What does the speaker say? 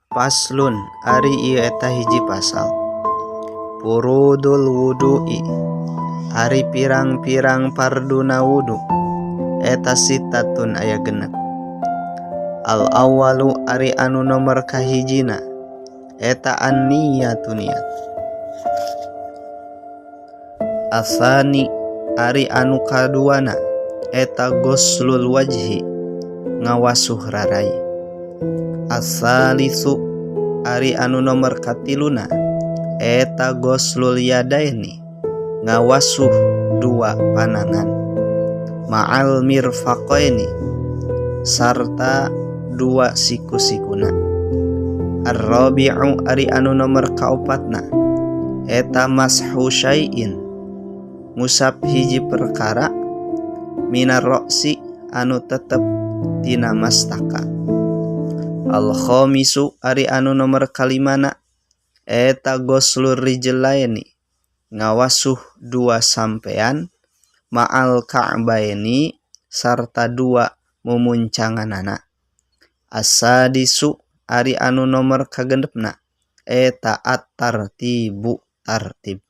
Faslun ari ieu eta hiji pasal. Furudul wudu'i ari pirang-pirang farduna wudu eta sittatun aya genep. Al awwalu ari anu nomer kahijina eta an-niyatu niat. Atsani ari anu kaduana eta ghuslul wajhi ngawasuh rarai. Atsalisu ari anu nomer katiluna eta ghuslul yadaini ngawasuh dua panangan ma'al mirfaqaini sarta dua siku-sikuna. Arrabi'u ari anu nomer kaopatna eta mashu syai'in ngusap hiji perkara minar ra'si anu tetep tina mastaka. Al khamisu ari anu nomer kalimana eta ghuslur rijlaini ngawasuh dua sampean ma'al ka'baini sarta dua mumuncanganana. As-sadisu ari anu nomer kagenepna eta at-tartibu tartib.